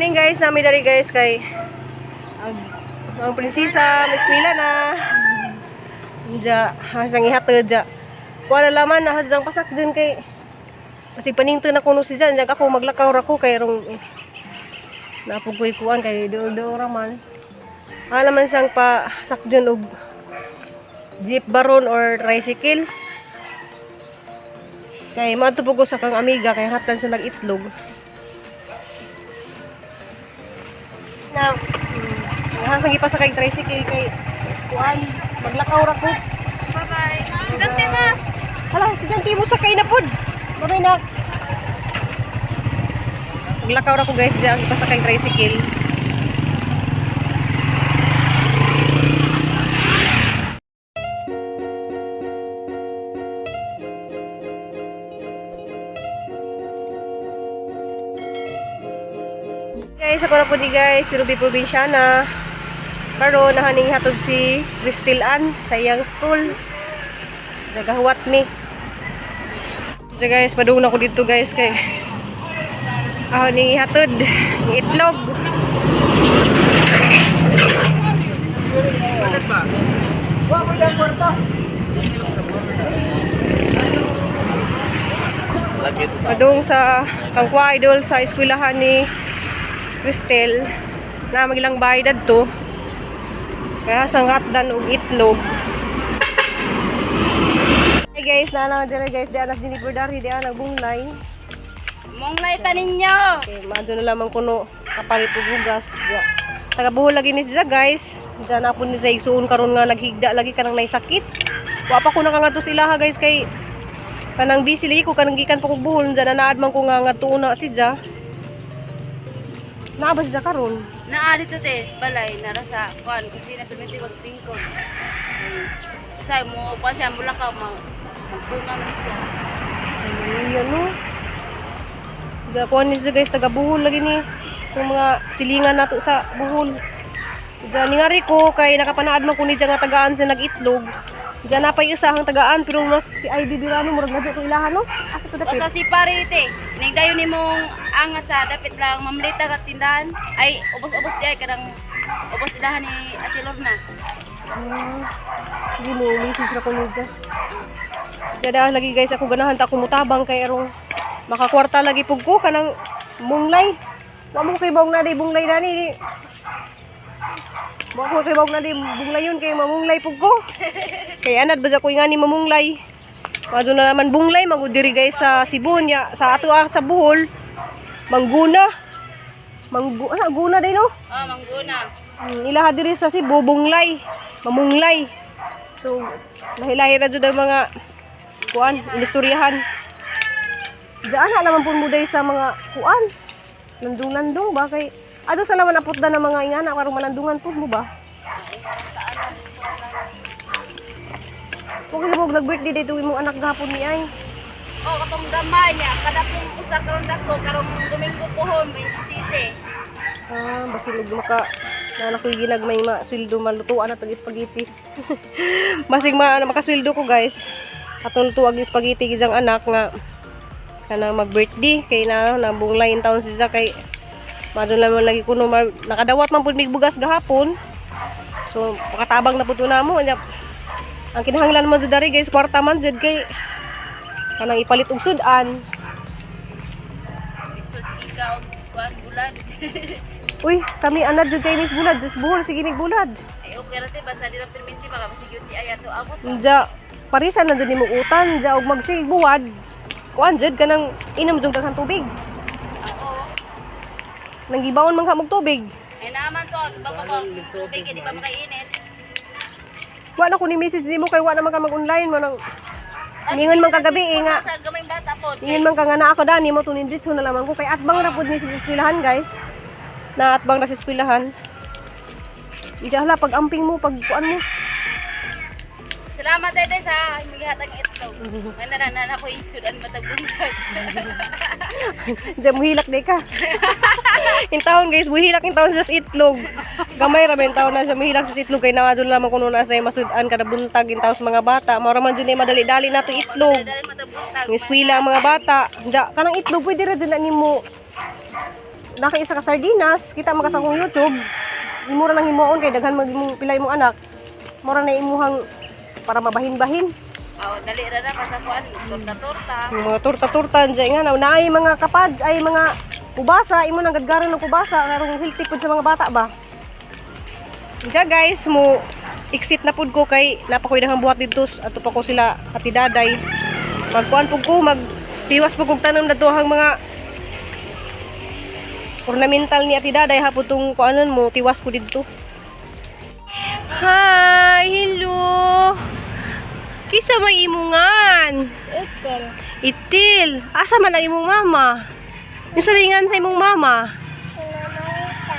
Morning guys, nami dari guys kay ang prinsesa, may eskwela na. Diya, hasang ihatod diya. Kuha na laman, hasang pasak dyan kay kasi paningto na kuno si Jan, diyan ako maglakaw ra ko kay rong eh, napugoy kuan kay duol-duol ra man. Ala man siyang pa sakdyon og jeep baron or tricycle. Kay maadto po ko sa kang amiga kay hatan siya nag-itlog. Na hasang ipasakay tricycle kay kuan maglakaw ra ko. Bye-bye. Dante ma. Hala, sige mo sakay na pod. Bye na. Maglakaw ra ko guys, diyan ipasakay tricycle. Guys, ako na po ni guys, si Ruby Provinciana. Karon nahaning hatod si Cristel Ann sa iyang school. Nagahuwat mi. So guys, padung na ko dito guys kay ako ning ihatod ng itlog. Padung sa Kangkwa Idol sa eskwelahan ni Cristel na magilang bahay dadto. Kaya sanghatdan og itlog. Hey guys, naana dire guys, di anak dinhi dari di anak bunglay. Mong laita ninyo. Okay, maadto na lamang kuno kapalit og hugas. Ya. Taga Bohol lagi ni siya guys. Diyan na po ni sa igsuon karon nga naghigda lagi kanang nay sakit. Wa pa ko nakangadto sa ilaha guys kay kanang busy lagi ko kanang gikan pa kog Bohol diyan na naad man ko nga ngadtuon na si Ja. Naa ba si Ja karon? Naa dito te, balay nara sa kuan kasi na permiti magtingkod. Kasi mo pa siya mula ka magpunga man siya. Ay, ano? Diyan kuha ni siya guys, taga Bohol lagi ni. Yung mga silingan nato sa Bohol. Diyan ningari ko kay nakapanaad man ko ni diyan nga tagaan sa nag-itlog. Diyan na pa'y isahang tagaan pero mas si Ivy Birano murag na ko ilahan no. Asa to dapit? Basta si parite, inigdayon nimong angat sa dapit lang mamlita ka tindahan. Ay ubos-ubos di ay kanang ubos ilahan ni Ate Lorna. Ah, sige mo, message ra ko ni diyan. Diyan lagi guys ako ganahan ta ako mutabang kay arong makakwarta lagi pug ko kanang munglay. Wa mo kay bawng na di bunglay dani. Wa ko kay bawng na di bunglay yun kay mamunglay pug ko. Kay anad ba ko nga ni mamunglay. Madto na naman bunglay magud diri guys sa Cebu nya sa ato ah, sa Bohol. Mangguna. Manggu ana guna day no. Oh, mangguna. Ilaha diri sa Cebu bunglay, mamunglay. So lahi-lahi ra jud ang mga kuan, inistoryahan. Daan na naman po mo day sa mga kuan. Landong-landong ba kay Ado sa naman apot na ng mga ingana karong malandungan po mo ba? Kung mo nag-birthday dito imong anak gahapon ni ay. Oh, katong gamay niya, kada pong usa karon dako karong Domingo pohon 27. Ah, basilog maka na ako'y ginagmay ma sweldo malutuan na tag spaghetti. Basig ma ano, makasweldo ko guys. Atong lutuag yung spaghetti gizang anak nga kanang mag-birthday kay na nabunglay in taon siya kay madun lang man lagi kuno nakadawat man pud mig bugas gahapon. So makatabang na pud to namo. Nya, ang kinahanglan man jud dari guys kwarta man jud kay kanang ipalit og sudan. Isos ikaw kuan bulan. Uy, kami anad jud kay Miss Bulad, just buhol sige mig bulad. Ay okay ra te basta di lang perminti baka masig UTI ato abot. Diya, parisan na dyan imong utan, diya og magsig buwad. Kuan jud kanang inom jud daghan tubig. Oo. Nang gibaon man ka mog tubig. Ay naman to, baka ko tubig di pa makainit. Wa na ko ni message nimo kay wa na man ka mag-online mo nang Ningon man kagabi eh, nga. Sa gamay bata po. Ingon man ka nga na ako dani mo tunin dito na lamang ko kay atbang ra pud ni sa eskwelahan guys. Na atbang ra sa eskwelahan. Diya hala pag amping mo pag kuan mo. Salamat dede sa migihatag itlog. May na ko isudan matag buntag. Diya muhilak di ka. In taon guys, muhilak in taon sa itlog. Gamay ra ba in taon na siya muhilak sa itlog kay naa dun lamang kuno na sa masud-an kada buntag in taon sa mga bata. Mao ra man jud ni madali-dali nato itlog. Dali matag buntag. Ang eskwela ang mga bata. Diya kanang itlog pwede ra jud na nimo Naka isa ka sardinas, kita man ka sa akong YouTube. Imo ra nang himuon kay daghan mag imong pila imong anak. Mura na imuhang para mabahin-bahin. Oh, dali ra na basta kuan, torta-torta. Yung mga torta-torta diyan nga na naay mga kapad ay mga kubasa, imo nang gadgaran ng kubasa karong healthy pud sa mga bata ba. Diya guys, mo exit na pud ko kay napakoy dahang buhat didto ato pa ko sila ati daday. Magkuan pud ko, mag tiwas pud kog tanom na ang mga ornamental ni ati daday hapon tong kuanon mo tiwas ko didto. Hi, hello. Kisa may imungan. Itil. Itil. Asa man ang imong mama? Yung sabi sa imong mama? Mama Lisa.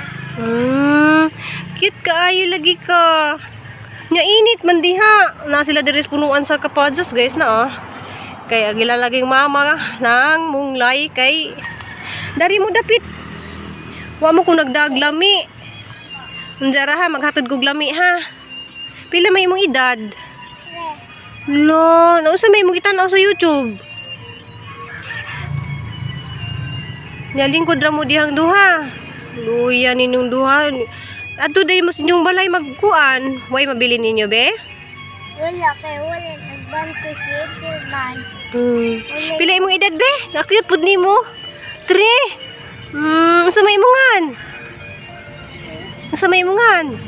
Cute ka ayo lagi ka. Nya init man diha. Na sila diri sa punuan sa kapadyas guys na ah. Kay agila laging mama nang munglay kay dari mo dapit. Wa mo ko nagdaglami. Unjara ha, maghatod kog lami ha. Pila may imong edad? Tre. Lo, nausa may imong gitan-aw sa YouTube. Nya lingkod ra mo dihang duha. Luya ninyong duha. Adto day mo sa inyong balay magkuan. Way mabili ninyo be? Wala kay wala nagbante si Itil man. Pila imong edad be? Na-cute pud nimo. 3. Sa may imongan. Sa may imongan.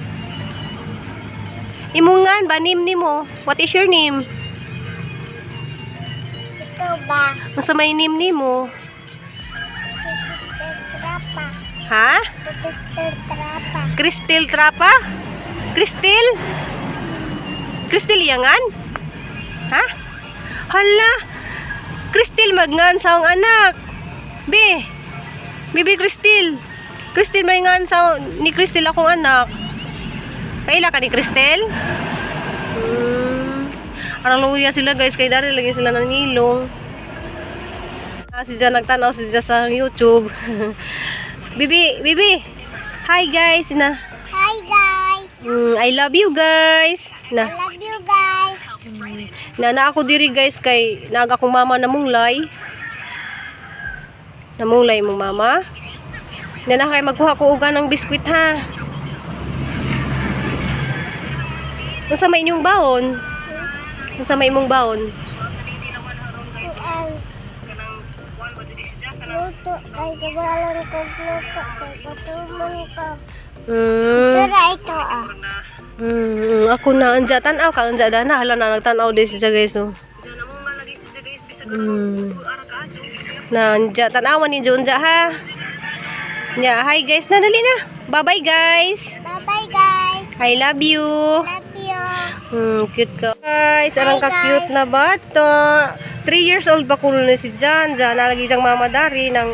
Imongan ba name nimo? What is your name? Ikaw ba? Sa may name nimo? Sister Trapa. Ha? Sister Trapa. Cristel Trapa? Cristel? Cristel yangan? Ha? Hala! Cristel magngan sa akong anak. Be! Bibi Cristel. Cristel may ngan sa ni Cristel akong anak. Kaila ka ni Cristel? Arang luya sila guys kay dari lagi sila nangilong. Ah, si Jan nagtanaw si Jan sa YouTube. Bibi, Bibi. Hi guys na. Hi guys. I love you guys. I Na love you guys. na na ako diri guys kay naag akong mama namunglay. Namunglay mong mama. Na na kay magkuha ko uga ng biskwit ha. Unsa may inyong baon? Unsa may imong baon? Kuan. Luto kay kabalon ko luto kay kutumon ko. Tara ikaw ah. Ako na anja tan-aw ka anja dana hala na nagtan-aw din siya guys oh. Na anja tan-awan ni Junja ha. Nya, hi guys, na dali na. Bye-bye guys. Bye bye guys. I love you. Love you. Cute ka. Guys, arang Hi, ka cute guys. na bata. 3 years old ba kuno na si Jan? Jan, nalagi siyang mama dari ng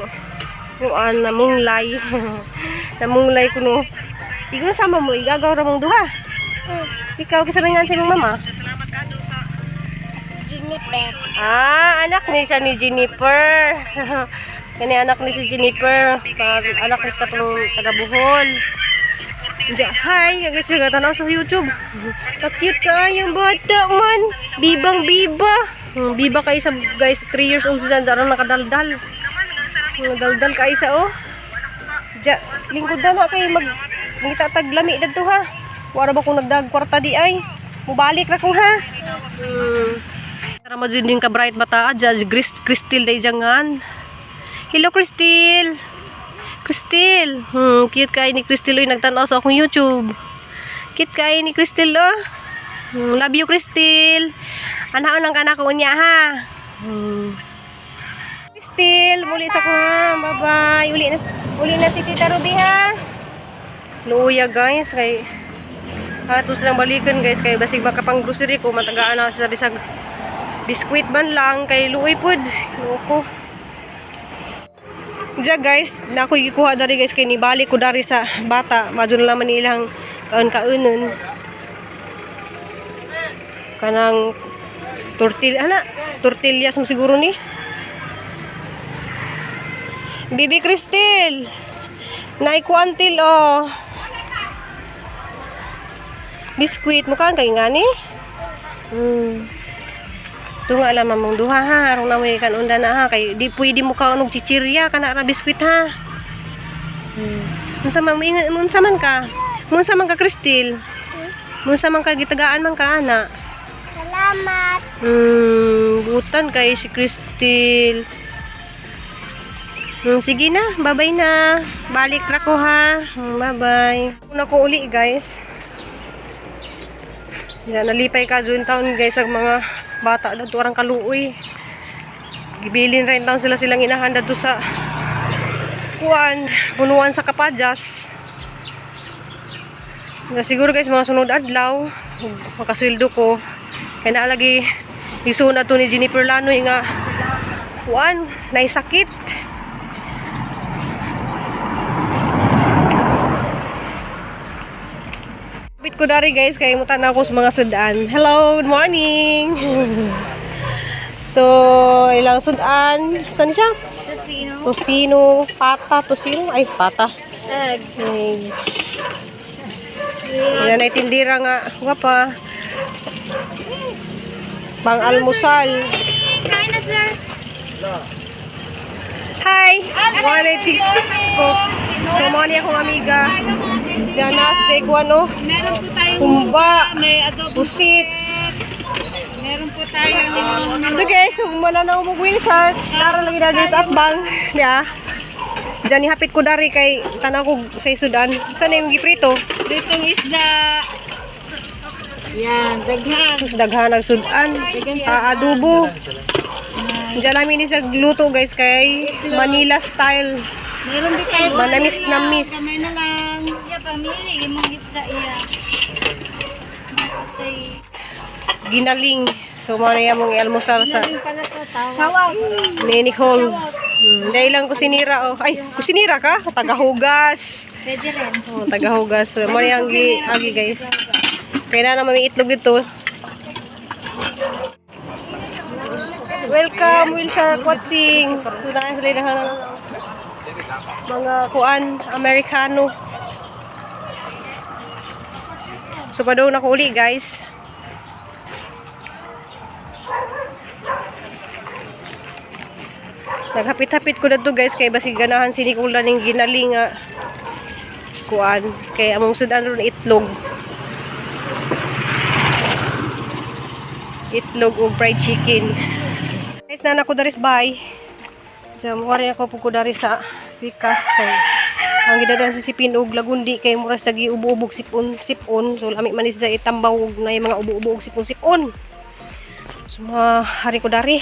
kuan namunglay. Namunglay kuno. Ikaw sama mo, igagaw ra mong duha. Ikaw kinsa may ngan sa imong mama? Jennifer. Ah, anak ni siya ni Jennifer. Kani anak ni si Jennifer, pag anak ni sa katong taga Bohol. Diya, hi, guys, tanaw sa YouTube. Ka-cute ka yung bata man. Bibang biba. Biba kayo sa guys, 3 years old siya, dara nakadaldal. Daldal kayo sa oh. Diya, lingkod na na kay mag ngitatag lami dadto ha. Wala ba kung nagdag kwarta di ay. Mubalik ra ko ha. Tara mo din ka bright bata dyan, Cristel day jangan. Hello Cristel. Cristel. Cute kay ni Cristel oy nagtan-aw sa akong YouTube. Cute kay ni Cristel oh. Love you Cristel. Anaon lang kana ko unya ha. Cristel, muli sa ko ha. Bye-bye. Uli na si Tita Ruby ha. Luya guys kay ato silang balikan guys kay basig baka pang grocery ko matagaan na sila bisag biskwit man lang kay luoy pud loko. Diya guys, na ako gikuha dari guys kay nibalik ko dari sa bata, madyo na laman nilang kaon-kaonon. Kanang tortilla, ana, tortillas mo siguro ni. Bibi Cristel, naikuantil oh. Biskwit, mukhaan kay nga ni? Tunga alam mong duha ha, aron na may kanunda na ha kay di pwede mo kaon og chichirya kana ra biskwit ha. Unsa man moingon, unsa man ka? Unsa man ka, Cristel? Unsa man ka gitagaan man ka ana? Salamat. Butan kay si Cristel. Sige na, bye-bye na. Balik ra ko ha. Bye-bye. Una ko uli, guys. Yan, nalipay ka dyan taon guys ang mga bata na tuwarang kaluoy. Gibilin rin taon sila silang inahanda do sa kuan, punuan sa kapadyas. Na siguro guys mga sunod adlaw makasweldo ko. Kaya naalagi isuna to ni Jennifer Lanoy nga kuan, naisakit. Bit ko dari guys kay mutan ako sa mga sudan. Hello, good morning. So, ilang sudan? Saan siya? Tosino, pata, tosino, ay pata. Egg. Ay. Yan ay tindira nga, guwapa. Pang almusal. Kain na, sir. Hi! 186 ko. So, mga niya akong amiga. Janas, Teguano, Meron po tayong Kumba, may adobo. Pusit. Meron po tayong So guys, so mananaw mo whale shark. Naro lagi na sa atbang. Ya. Diyan ihapit ko dari kay tanaw ko sa Sudan. Saan na yung giprito? lutong isda. Yan, daghan. Sus daghan ang sudan. Adubo. Diyan namin ni sa luto guys kay Manila style. Meron din tayo. Manamis namis. Kamay na lang. Iya, pamili. Imong isda, iya. Okay. Ginaling. So mo na mong almusal sa Pala to, tawag. ni Nicole. Dahil lang kusinira oh. Ay, kusinira ka? Tagahugas. Pwede rin. Oh, tagahugas. So, mo na yung gi, agi guys. Kaya na naman may itlog dito. Welcome, Will Shark Watching. So, na sila ng mga kuan, Amerikano. So, padaw na ko uli, guys. Naghapit-hapit ko na to guys kay basig ganahan si Nicole ning ginalinga kuan kay among sudan ron itlog. Itlog o fried chicken. Guys, nana ko daris bye. So, mukha rin ako po ko dari sa pikas kay ang gidadan sa sipin og lagundi kay mura sa giubo-ubog sipon sipon, so lami man is sa itambaw og na mga ubo-ubo og sipon sipon. So mga hari ko dari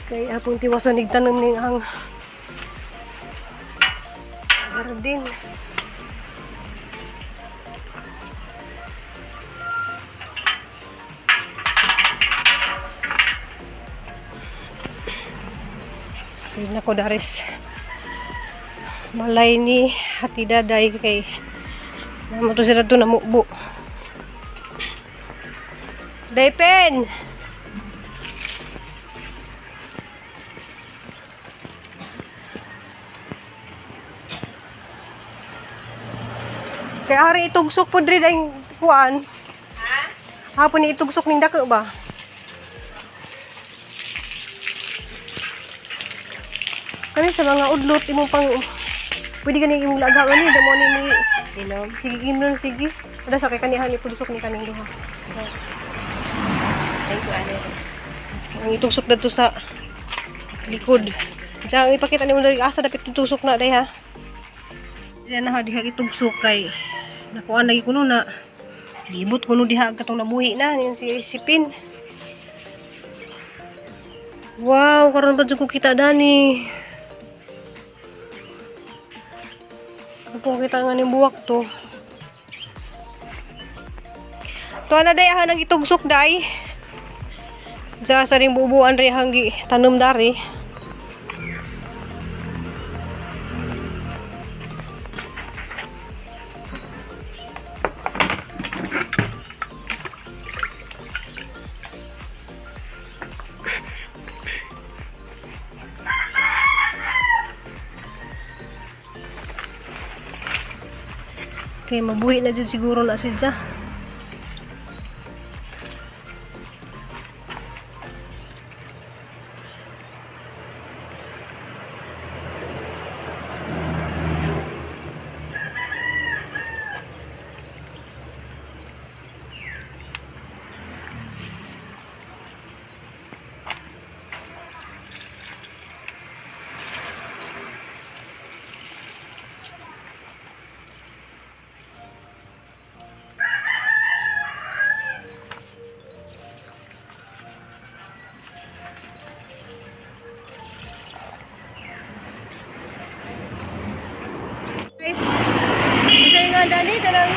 kay apong tiwason igtanom ning ang garden. So yun ako daris malay ni Hati Daday kay namo to sila to namubo. Daypen! Kaya hari itugsok po diri dayng kuan. Ha? Hapon ni itugsok ning dako ba? Kani sa mga udlot imong pang pwede gani imong lagaw ani damo ni mi Inom. sige inom sige. Ada sa kay kanihan ni pudsok ni kaning duha. Thank you, ane. Ang itugsok dadto sa likod. Diyan ipakita nimo diri asa dapit tutusok na day ha. Diyan na ha diha itugsok kay nakuan lagi kuno na libot kuno diha katong nabuhi na ning si Sipin. Wow, karon pa jud ko kita dani. Karon kita nga ning buwak to. Tuwa na day ha nang itugsok day. Diya sa ring bubuan rin hanggi tanom dari. Okay, mabuhi na dyan siguro na siya. Kanang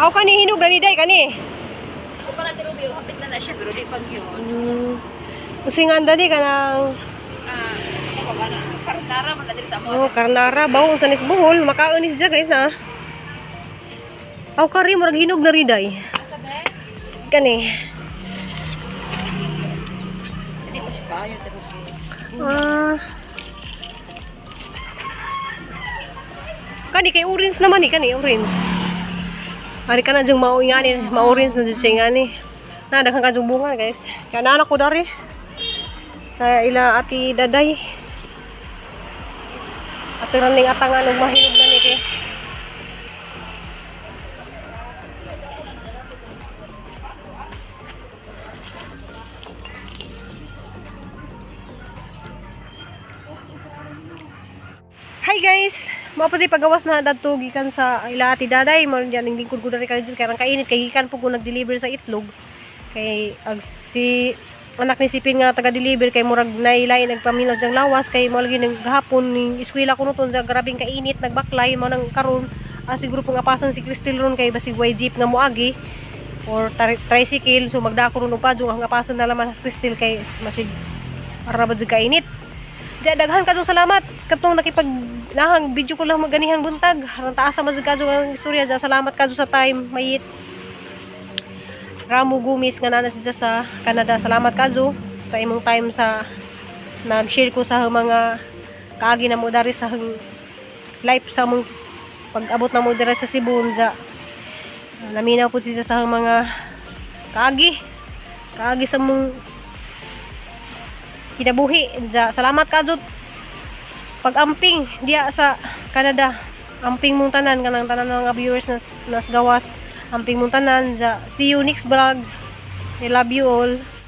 Aw, kani hinog na ni day kani. Kung ka na Ruby, hapit na na siya pero di pag yun. Usingan dali kanang Ah, ako ano, karnara man na diri sa amo. Oh, karnara baw unsa nis buhol, makaon is guys na. Aw, kari murag hinog na ri day. Asa ba? Kani. Hindi mo siya bayo Ruby. Ah. Kani kay orange naman eh, kani orange. Ari ka na diyang mao ingani, ma-orange na dyan siya ingani. Na, daghan ka diyang bunga, guys. Kaya naanak ko dari. Sa ila ati daday. Ati raning atangan og mahinog na ni kay. Hi guys! Mao po si pagawas na dadto gikan sa ila ati daday mo diyan ning lingkod ko diri kay kay kainit kay gikan po ko nag-deliver sa itlog kay ag si anak ni Sipin nga taga-deliver kay murag nailay nagpaminaw diyang lawas kay mo lagi nang gahapon ning eskwela ko nuton sa grabing kainit nagbaklay mo nang karon siguro pong apasan si Cristel ron kay basig way jeep nga moagi or tricycle, so magdako ron og padung ang apasan na laman sa Cristel kay masig para ba jud kainit. Diya, daghan kadtong salamat. Katong nakipag nahang video ko lang maganihang buntag. Harang taas sa jud kadto ang istorya. Diya, salamat kadto sa time. Mayit. Ramo Gumis nga nana siya sa Canada. Salamat kadto sa imong time sa nag-share ko sa mga kaagi na mo dari sa life sa mong pag-abot na mo dari sa Cebu. Diya, naminaw po siya sa mga kaagi. Kaagi sa mong kinabuhi. Diya, salamat kadto pag-amping diya sa Canada. Amping mong tanan kanang tanan ng mga viewers nas, nas gawas. Amping mong tanan. Diya, see you next vlog. I love you all.